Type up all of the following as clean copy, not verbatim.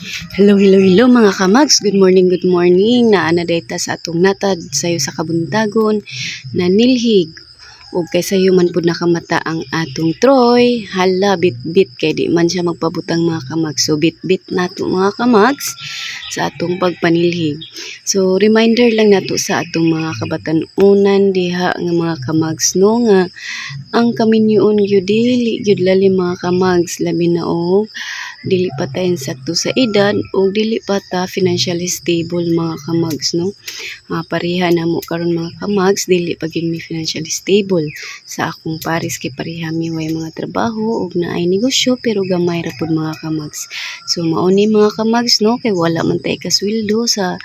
Hello, hello, hello, mga kamags. Good morning, good morning. Naa na diay ta sa atong natad sayo sa kabuntagon na nilhig. Ug kay sayo man pud nakamata ang atong Troy. Hala, bit-bit kay di man siya magpabutang, mga kamags. So bit-bit nato, mga kamags, sa atong pagpanilhig. So reminder lang nato sa atong mga kabatan-unan diha nga mga kamags, no, nga ang kaminyoon gyud dili gyud lalim, mga kamags, labi na og dili pa ta insakto sa edad o dili pa ta financially stable, mga kamags, no. Pareha namo karon, mga kamags, dili pa gyud mi financially stable sa akong pares kay pareha mi way mga trabaho ug naay negosyo pero gamay ra pud, mga kamags. So mao ni, mga kamags, no, kay wala man tay kasweldo sa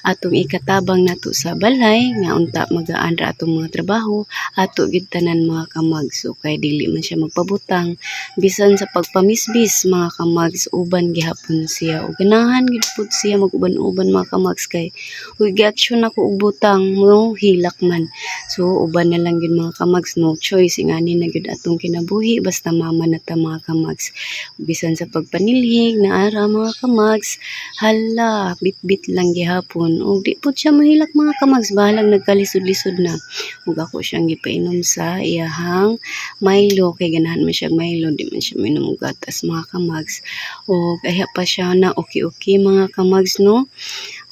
atong ikatabang nato sa balay nga unta magaan ra atong mga trabaho ato gyud tanan, mga kamags. So kay dili man siya magpabutang bisan sa pagpamisbis, mga kamags, uban gihapon siya ug ganahan gyud pud siya mag-uban-uban, mga kamags, kay uy, gi-action nako og butang mo hilak man. So uban na lang gyud, mga kamags, no choice, ingani na gyud atong kinabuhi basta mama na ta, mga kamags. Bisan sa pagpanilhig naara, mga kamags, hala, bitbit lang gihapon ug di pud siya mahilak, mga kamags, bahalag nagkalisod-lisod na. Ug ako siyang gipainom sa iyahang Milo kay ganahan man siya Milo, di man siya minom og gatas, mga kamags. Ug ayha pa siya na okay-okay, mga kamags, no.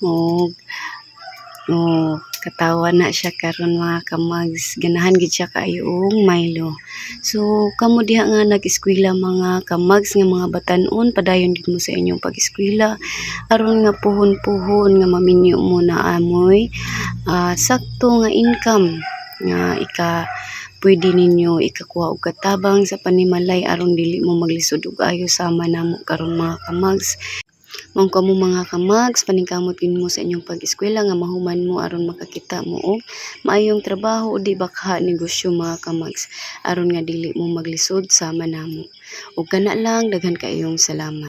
Ug oh, katawa na siya karon, mga kamags, ganahan gid siya kaayo og Milo. So kamo diha nga nag-eskwela, mga kamags, nga mga batan-on, padayon gid mo sa inyong pag-eskwela aron nga puhon-puhon nga maminyo mo na amoy sakto nga income nga ika pwede ninyo ikakuha og katabang sa panimalay aron dili mo maglisod og ayo sama namo karon, mga kamags. Mao kamo, mga kamags, paningkamot gyud mo sa inyong pag-eskwela nga mahuman mo aron makakita mo og maayong trabaho o di bakha negosyo, mga kamags, aron nga dili mo maglisod sama namo. Ug kana lang, daghan kaayong salamat.